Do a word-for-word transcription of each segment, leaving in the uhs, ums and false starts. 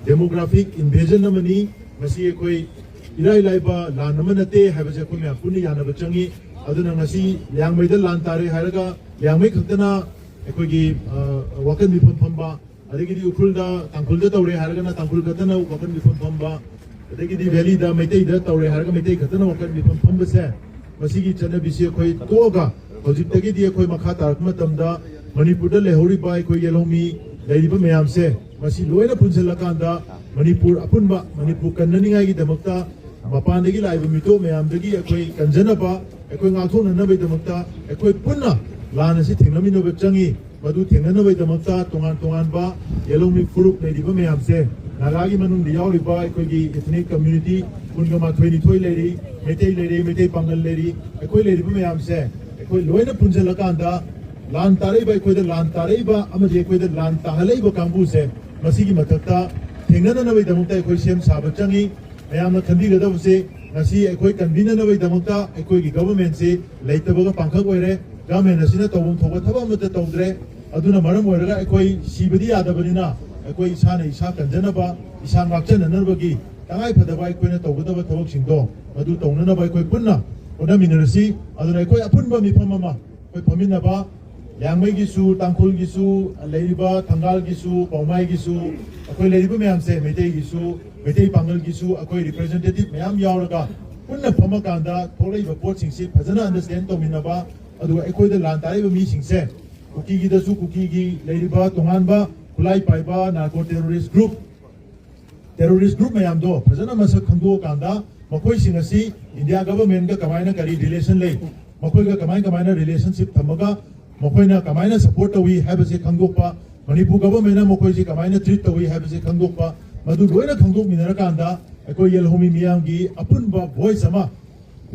Demographic invasion ꯑꯃꯅꯤ꯫ ꯃꯁꯤ ꯑꯩꯈꯣꯏ ꯏꯔꯥꯏ ꯂꯥꯏꯕ ꯂꯥꯟ ꯑꯃ ꯅꯠꯇꯦ ꯍꯥꯏꯕꯁꯦ ꯑꯩꯈꯣꯏ ꯃꯌꯥꯝ ꯄꯨꯟꯅ ꯌꯥꯅꯕ ꯆꯪꯉꯤ꯫ ꯑꯗꯨꯅ ꯉꯁꯤ ꯂꯤꯌꯥꯡꯃꯩꯗ ꯂꯥꯟ ꯇꯥꯔꯦ ꯍꯥꯏꯔꯒ ꯂꯤꯌꯥꯡꯃꯩ ꯈꯛꯇꯅ ꯑꯩꯈꯣꯏꯒꯤ, ꯑ, ꯋꯥꯀꯠ ꯃꯤꯐꯝ ꯐꯝꯕ, ꯑꯗꯒꯤꯗꯤ ꯎꯈ꯭ꯔꯨꯜꯗ, ꯇꯥꯡꯈꯨꯜꯗ ꯇꯧꯔꯦ ꯍꯥꯏꯔꯒꯅ ꯇꯥꯡꯈꯨꯜ ꯈꯛꯇꯅ ꯋꯥꯀꯠ ꯃꯤꯐꯝ ꯐꯝꯕ, ꯑꯗꯒꯤꯗꯤ ꯚꯦꯂꯤꯗ ꯃꯩꯇꯩꯗ ꯇꯧꯔꯦ ꯍꯥꯏꯔꯒ ꯃꯩꯇꯩ ꯈꯛꯇꯅ ꯋꯥꯀꯠ ꯃꯤꯐꯝ ꯐꯝꯕꯁꯦ, ꯃꯁꯤꯒꯤ ꯆꯠꯅꯕꯤꯁꯤ ꯑꯩꯈꯣꯏ ꯇꯣꯛꯑꯒ ꯍꯧꯖꯤꯛꯇꯒꯤꯗꯤ ꯑꯩꯈꯣꯏ ꯃꯈꯥ ꯇꯥꯔꯛꯄ ꯃꯇꯝꯗ ꯃꯅꯤꯄꯨꯔꯗ ꯂꯩꯍꯧꯔꯤꯕ ꯑꯩꯈꯣꯏ ꯌꯦꯜꯍꯧꯃꯤ ꯂꯩꯔꯤꯕ ꯃꯌꯥꯝꯁꯦ, ꯃꯁꯤ ꯂꯣꯏꯅ ꯄꯨꯟꯁꯤꯜꯂꯀꯥꯟꯗ ꯃꯅꯤꯄꯨꯔ ꯑꯄꯨꯟꯕ, ꯃꯅꯤꯄꯨꯔ ꯀꯟꯅꯅꯤꯡꯉꯥꯏꯒꯤꯗꯃꯛꯇ ꯃꯄꯥꯟꯗꯒꯤ ꯂꯥꯛꯏꯕ ꯃꯤꯇꯣꯞ ꯃꯌꯥꯝꯗꯒꯤ ꯑꯩꯈꯣꯏ ꯀꯟꯖꯅꯕ, ꯑꯩꯈꯣꯏ ꯉꯥꯛꯊꯣꯛꯅꯅꯕꯒꯤꯗꯃꯛꯇ ꯑꯩꯈꯣꯏ ꯄꯨꯟꯅ ꯂꯥꯟ ꯑꯁꯤ ꯊꯦꯡꯅꯃꯤꯟꯅꯕ ꯆꯪꯉꯤ꯫ ꯃꯗꯨ ꯊꯦꯡꯅꯅꯕꯒꯤꯗꯃꯛꯇ ꯇꯣꯉꯥꯟ ꯇꯣꯉꯥꯟꯕ ꯌꯦꯜꯍꯧꯃꯤ ꯐꯨꯔꯨꯞ ꯂꯩꯔꯤꯕ ꯃꯌꯥꯝꯁꯦ, ꯅꯥꯒꯥꯒꯤ ꯃꯅꯨꯡꯗ ꯌꯥꯎꯔꯤꯕ ꯑꯩꯈꯣꯏꯒꯤ ethnic community ꯀꯨꯟꯒ ꯃꯥꯊꯣꯏ ꯅꯤꯊꯣꯏ ꯂꯩꯔꯤ, ꯃꯩꯇꯩ ꯂꯩꯔꯤ, ꯃꯩꯇꯩ ꯄꯥꯉꯜ ꯂꯩꯔꯤ, ꯑꯩꯈꯣꯏ ꯂꯩꯔꯤꯕ ꯃꯌꯥꯝꯁꯦ ꯑꯩꯈꯣꯏ ꯂꯣꯏꯅ ꯄꯨꯟꯁꯤꯜꯂꯀꯥꯟꯗ ꯂꯥꯟ ꯇꯥꯔꯛꯏꯕ, ꯑꯩꯈꯣꯏꯗ ꯂꯥꯟ ꯇꯥꯔꯛꯏꯕ ꯑꯃꯗꯤ ꯑꯩꯈꯣꯏꯗ ꯂꯥꯟ ꯇꯥꯍꯜꯂꯛꯏꯕ ꯀꯥꯡꯕꯨꯁꯦ, ꯃꯁꯤꯒꯤ ꯃꯊꯛꯇ ꯊꯦꯡꯅꯅꯅꯕꯒꯤꯗꯃꯛꯇ ꯑꯩꯈꯣꯏ ꯁꯦꯝ ꯁꯥꯕ ꯆꯪꯉꯤ꯫ ꯃꯌꯥꯝꯅ ꯈꯟꯕꯤꯒꯗꯕꯁꯦ, ꯉꯁꯤ ꯑꯩꯈꯣꯏ ꯀꯟꯕꯤꯅꯅꯕꯒꯤꯗꯃꯛꯇ ꯑꯩꯈꯣꯏꯒꯤ government ꯁꯤ ꯂꯩꯇꯕꯒ ꯄꯥꯡꯈꯛ ꯑꯣꯏꯔꯦ꯫ Government ꯑꯁꯤꯅ ꯇꯧꯐꯝ ꯊꯣꯛꯄ ꯊꯕꯛ ꯑꯃꯠꯇ ꯇꯧꯗ꯭ꯔꯦ꯫ ꯑꯗꯨꯅ ꯃꯔꯝ ꯑꯣꯏꯔꯒ ꯑꯩꯈꯣꯏ ꯁꯤꯕꯗꯤ ꯌꯥꯗꯕꯅꯤꯅ, ꯑꯩꯈꯣꯏ ꯏꯁꯥꯅ ꯏꯁꯥ ꯀꯟꯖꯅꯕ, ꯏꯁꯥ ꯉꯥꯛꯆꯅꯅꯕꯒꯤ ꯇꯉꯥꯏ ꯐꯗꯕ ꯑꯩꯈꯣꯏꯅ ꯇꯧꯒꯗꯕ ꯊꯕꯛꯁꯤꯡꯗꯣ ꯃꯗꯨ ꯇꯧꯅꯅꯕ ꯑꯩꯈꯣꯏ ꯄꯨꯟꯅ ꯍꯣꯠꯅꯃꯤꯟꯅꯔꯁꯤ꯫ ꯑꯗꯨꯅ ꯑꯩꯈꯣꯏ ꯑꯄꯨꯟꯕ ꯃꯤꯐꯝ ꯑꯃ ꯑꯩꯈꯣꯏ ꯐꯝꯃꯤꯟꯅꯕ, ꯂꯤꯌꯥꯡꯃꯩꯒꯤꯁꯨ, ꯇꯥꯡꯈꯨꯜꯒꯤꯁꯨ, ꯂꯩꯔꯤꯕ ꯊꯪꯒꯥꯜꯒꯤꯁꯨ, ꯄꯥꯎꯃꯥꯏꯒꯤꯁꯨ, ꯑꯩꯈꯣꯏ ꯂꯩꯔꯤꯕ ꯃꯌꯥꯝꯁꯦ, ꯃꯩꯇꯩꯒꯤꯁꯨ, ꯃꯩꯇꯩ ꯄꯥꯉꯜꯒꯤꯁꯨ ꯑꯩꯈꯣꯏ representative ꯃꯌꯥꯝ ꯌꯥꯎꯔꯒ ꯄꯨꯟꯅ ꯐꯝꯃꯀꯥꯟꯗ ꯊꯣꯛꯂꯛꯏꯕ ꯄꯣꯠꯁꯤꯡꯁꯤ ꯐꯖꯅ understand ꯇꯧꯃꯤꯟꯅꯕ, ꯑꯗꯨꯒ ꯑꯩꯈꯣꯏꯗ ꯂꯥꯟ ꯇꯥꯔꯛꯏꯕ ꯃꯤꯁꯤꯡꯁꯦ, ꯀꯨꯀꯤꯒꯤꯗꯁꯨ ꯀꯨꯀꯤꯒꯤ ꯂꯩꯔꯤꯕ ꯇꯣꯉꯥꯟꯕ ꯈꯨꯠꯂꯥꯏ ꯄꯥꯏꯕ narco terrorist group, terrorist group ꯃꯌꯥꯝꯗꯣ ꯐꯖꯅ ꯃꯁꯛ ꯈꯪꯗꯣꯛꯑꯀꯥꯟꯗ ꯃꯈꯣꯏꯁꯤꯡ ꯑꯁꯤ India government ꯀ ꯀꯃꯥꯏꯅ ꯀꯔꯤ relation ꯂꯩ, ꯃꯈꯣꯏꯒ ꯀꯃꯥꯏ ꯀꯃꯥꯏꯅ relationship ꯊꯝꯃꯒ ꯃꯈꯣꯏꯅ ꯀꯃꯥꯏꯅ support ꯇꯧꯏ ꯍꯥꯏꯕꯁꯤ ꯈꯪꯗꯣꯛꯄ, ꯃꯅꯤꯄꯨꯔ government ꯅ ꯃꯈꯣꯏꯁꯤ ꯀꯃꯥꯏꯅ treat ꯇꯧꯏ ꯍꯥꯏꯕꯁꯤ ꯈꯪꯗꯣꯛꯄ, ꯃꯗꯨ ꯂꯣꯏꯅ ꯈꯪꯗꯣꯛꯃꯤꯟꯅꯔꯀꯥꯟꯗ ꯑꯩꯈꯣꯏ ꯌꯦꯜꯍꯧꯃꯤ ꯃꯤꯌꯥꯝꯒꯤ ꯑꯄꯨꯟꯕ voice ꯑꯃ,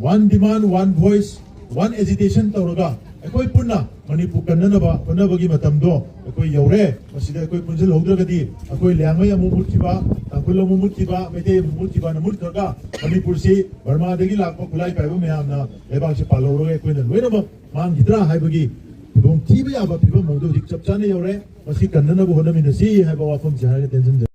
one demand, one voice, one agitation ꯇꯧꯔꯒ ꯑꯩꯈꯣꯏ ꯄꯨꯟꯅ ꯃꯅꯤꯄꯨꯔ ꯀꯟꯅꯅꯕ ꯍꯣꯠꯅꯕꯒꯤ ꯃꯇꯝꯗꯣ ꯑꯩꯈꯣꯏ ꯌꯧꯔꯦ꯫ ꯃꯁꯤꯗ ꯑꯩꯈꯣꯏ ꯄꯨꯟꯁꯤꯜꯍꯧꯗ꯭ꯔꯒꯗꯤ ꯑꯩꯈꯣꯏ ꯂꯤꯌꯥꯡꯃꯩ ꯑꯃꯨꯛ ꯃꯨꯠꯈꯤꯕ, ꯇꯥꯡꯈꯨꯜ ꯑꯃꯨꯛ ꯃꯨꯠꯈꯤꯕ, ꯃꯩꯇꯩ ꯑꯃꯨꯛ ꯃꯨꯠꯈꯤꯕꯅ ꯃꯨꯠꯈ꯭ꯔꯒ ꯃꯅꯤꯄꯨꯔꯁꯤ ꯕꯔꯃꯥꯗꯒꯤ ꯂꯥꯛꯄ ꯈꯨꯠꯂꯥꯏ ꯄꯥꯏꯕ ꯃꯌꯥꯝꯅ ꯂꯩꯕꯥꯛꯁꯤ ꯄꯥꯜꯍꯧꯔꯒ ꯑꯩꯈꯣꯏꯅ ꯂꯣꯏꯅꯃꯛ ꯃꯥꯡꯈꯤꯗ꯭ꯔꯥ ꯍꯥꯏꯕꯒꯤ ꯈꯨꯗꯣꯡꯊꯤꯕ ꯌꯥꯕ ꯐꯤꯕꯝ ꯑꯃꯗ ꯍꯧꯖꯤꯛ ꯆꯞ ꯆꯥꯅ ꯌꯧꯔꯦ꯫ ꯃꯁꯤ ꯀꯟꯅꯅꯕ ꯍꯣꯠꯅꯃꯤꯟꯅꯁꯤ ꯍꯥꯏꯕ ꯋꯥꯐꯝꯁꯦ ꯍꯥꯏꯔꯒ ꯇꯦꯟꯁꯤꯟꯖꯔꯦ꯫